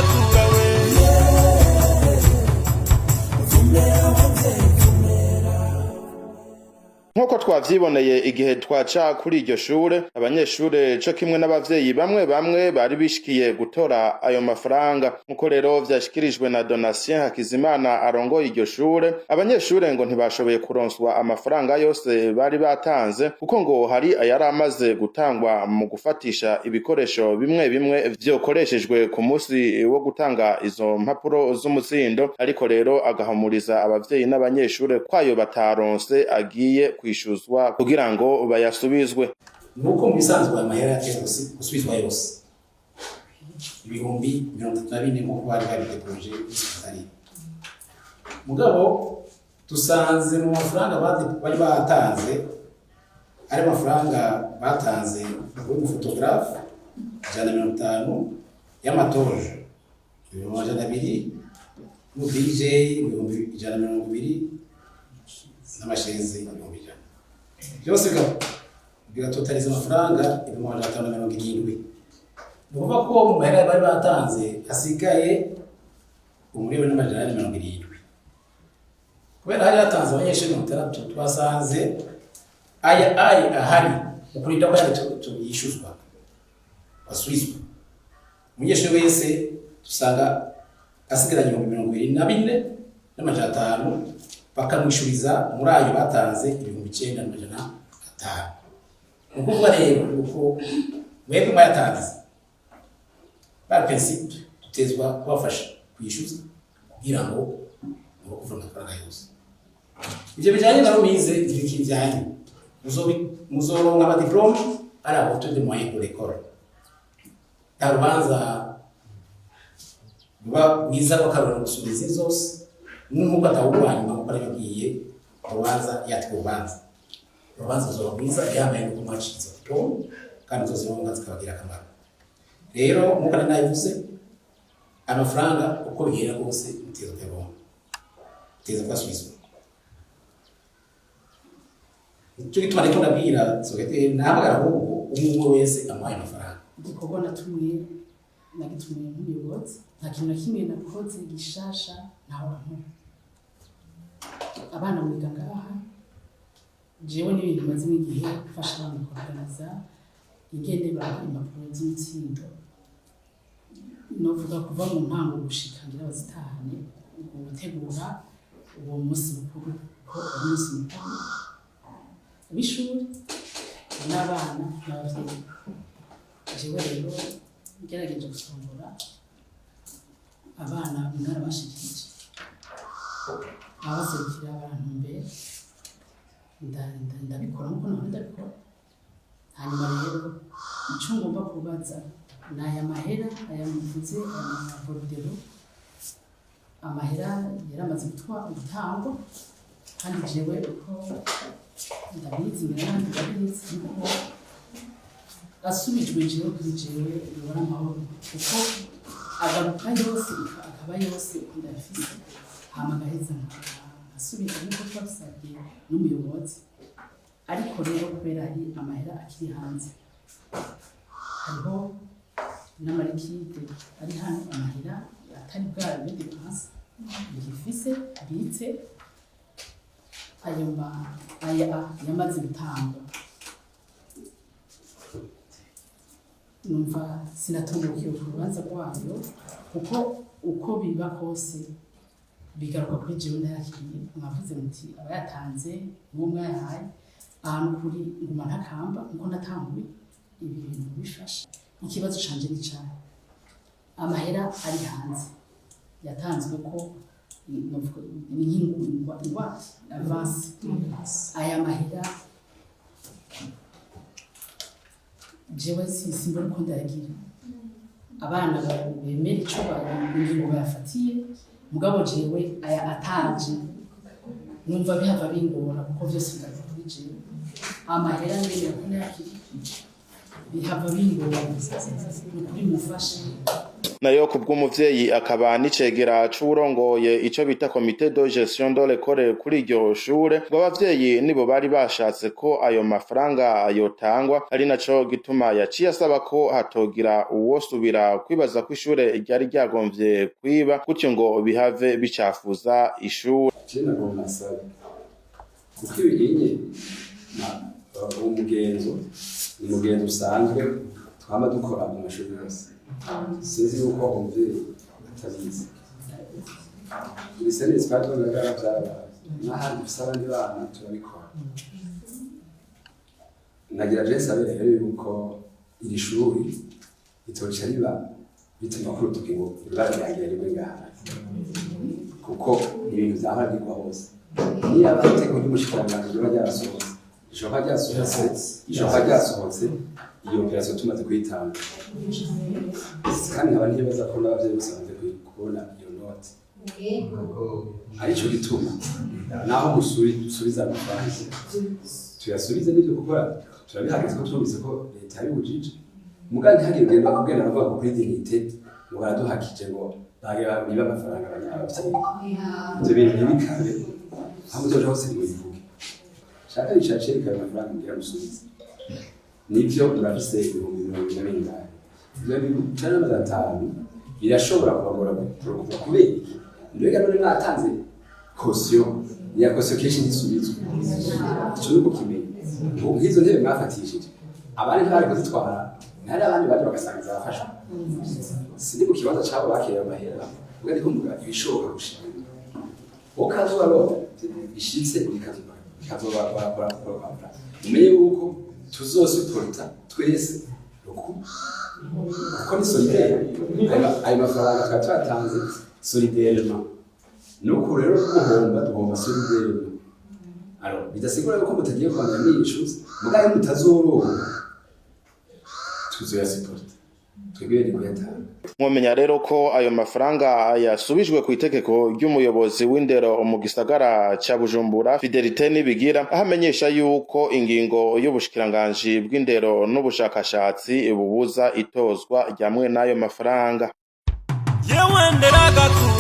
Bakura we. Vumera abavyeyi, vumera. Nk'uko twavyiboneye igihe twaca kuri iryo shure, abanyeshure co kimwe n'abavyeyi bamwe bamwe bari bishikiye gutora ayo mafaranga. Nk'uko rero vyashikirijwe na Donatien Hakizimana arongoye iryo shure, abanyeshure ngo ntibashoboye kuronswa amafaranga yose bari batanze, kuko ngo hari ayari amaze gutangwa mu gufatisha ibikoresho bimwe bimwe vyokoreshejwe ku musi wo gutanga izo mpapuro z'umutsindo. Ariko rero agahumuriza abavyeyi n'abanyeshure kwayo bataronse agiye kwishuzwa kugira ngo bayasubizwe. Nuko mu bisanzwe ayo mahera yatewe gusubizwa yose, 34,000, nk'uko bari babidepoje muri. Mugabo dusanze mu mafaranga bari batanze, ari amafaranga batanze y'umufotogarafe 150, y'amatoje 200,000, n'u DJ 120,000, n'amasheze 100,000. Byose bigatotaliza amafaranga 570,000. Ni ukuvuga ko mu mahera bari batanze hasigaye 1,470,000. Kubera hari hatanze abanyeshuri 60, twasanze aya ahari mu kurinda ko yandi yishuzwa, basubizwa, umunyeshuri wese dusanga asigaranye 24,500, bakamwishuriza muri ayo batanze 9,500. Ni ukuvuga rero yuko mwebwe mwayatanze, par principe dutezwa kubafasha kwishyuza kugira ngo murokuvura amafaranga yose. Ivyo bijanye na remise ntibikiri ivyanyu. Muzoronka ama diplômes à la hauteur des moyens de l'école. Nta rubanza ruba rwiza rw'akarorero gusumba izindi zose, nk'uko atawurwanyuma, nkuko nabibwiye urubanza yatwe urubanza. Urubanza ruzoba rwiza yambaye nuko mwaciye izo diplôme, kandi uzozironka zikabagira akamaro. Rero nk'uko nari nabivuze, amafaranga uko bigenda kose muteza kuyaronka, muteza kuyasubizwa. Nicyo gituma ariko ndabwira sogete nahamagara ahubwo umwe umwe wese amuhaye amafaranga. Igikorwa natumwe, nagitumwe nk'umuyobozi, nta kintu na kimwe nakoze gishasha. Ntawe nkora abana mwiga ngaha. Jewe n'ibintu mazemo igihe mfasha abana kuorganiza ingene baha impapuro z'umutsindo, novuga kuva mu ntango gushika ngira bazitahane, gutegura uwo munsi mukuru, ko uwo munsi mukuru w'ishuri n'abana n'abavyeyi. Jewe rero ngerageje gusongora abana, mwarabashikirije abaserukira barantumbera, ndabikora nkuko nahora ndabikora. Hanyuma rero ico ngomba kubaza ni aya mahera, aya muvuze, aya ma bordereaux. Amahera yaramaze gutangwa, kandi jewe uko ndabizi, ngira n'abandi babizi, yuko asubijwe jewe kuri jewe yobora amahoro, kuko agaruka yose, akaba yose uko ndayafise, hama agaheza nkasubiza nk'uko twabisabye n'umuyobozi. Ariko rero kubera hari amahera akiri hanze, hariho n'ama liquides ari hano, amahera atari bwabe dépense ngifise mbitse, ayo ma aya yamaze gutangwa, numva sinatungukiwe ku rubanza rwayo, kuko uko biba kose bigaruka kuri jewe ndayakiriye. Mwavuze muti abayatanze n'uwo mwayahaye ahantu kuri nguma ntakamba nkuko natanguye ibi bintu bifashe. Ikibazo canje ni cahe? Amahera ari hanze yatanzwe ko novuga ni nk'ingwate, avance, aya mahera jewe simbona uko ndayagira. Abana bemera ico ingingo bayafatiye, mugabo jewe aya ataje numva bihava bingora, kuko vyose bigaruka kuri jewe. Amahera ndemera ko ndayakiriye, bihava bingora. Ni ukuri mufashe. Nayo kubw'umuvyeyi akaba n'icegera c'uwurongoye ico bita comité de gestion de l'école kuri iryo shure, ngo abavyeyi nibo bari bashatse ko ayo mafaranga yotangwa, ari naco gituma yaciye asaba ko hatogira uwosubira kwibaza ko ishure ryari ryagomvye kwiba, gutyo ngo bihave bicafuza ishure. Je nagomba nsabe, kuko ibinye uwo mugenzo ni umugenzo usanzwe twama dukora mu mashuri yose. Sinzi yuko umuvyeyi atabizi. Ibisebe twatondagara vyarabaye n'ahandi dufise abandi bana, turabikora. Nagira je nsabe rero yuko iri shuri ritoca riba bituma ko urutoki ngo ibara ryagira rimwe ngaha, kuko ibintu vyahora bigwa hose. Niba itegeko ry'umushikiranganji ryoba ryarasohotse, rishobora kuba ryasohotse iyo opération tumaze kuyitanga, kandi nkaba ntibaza ko n'abavyeyi bose bamaze kubona iyo note. Arico gituma naho musubiza amafaranga, tuyasubize n'ivyo gukora turabihagaze, ko twumvise ko leta yabibujije. Muga ntihagire ugenda kugenda navuga ngo kuri dignité ngo baraduhakije, ngo bage bibe amafaranga abavyeyi. Ivyo bintu ntibikabe. Aho muzoja hose nimubivuge. Shaka ricace rikaba amafaranga mugira musubize. Nivyo, murafise 42 000, ivyo 9500 birashobora kubagora kuva. Kubera iki? Mbega none mwatanze caution? Niya caution kenshi ntisubizwa, ico ni ukimenya. Ubu nk'izo ntebe mwafatishije, abandi ntibari kuzitwara, ntihari abandi baje bagasanga zafashwe. Sindi mu kibanza c'abo bakiriye amahera, ubwo ndiko mvuga ibishoboka gushika ukazuba ro ishitse bikazoba barakora bakora. Mumenye yuko tuzosuporta twese ruku, kuko ni solidaire. Ayo mafaranga twari twatanze solidairement, nuko rero guhomba duhomba solidairement. Alors bidasigura yuko mutagiye kwandura mwiyishuza, mugayo mutazoronka tuzoyasuporta twebwe ni kuyatanga. Mwomenya rero ko ayo mafaranga yasubijwe ku itegeko ry'umuyobozi w'indero mu gisagara ca Bujumbura, Fidelite Nibigira, aho amenyesha yuko ingingo y'ubushikiranganji bw'indero n'ubushakashatsi bubuza itozwa ryamwe n'ayo mafaranga. Yewe nderagakura.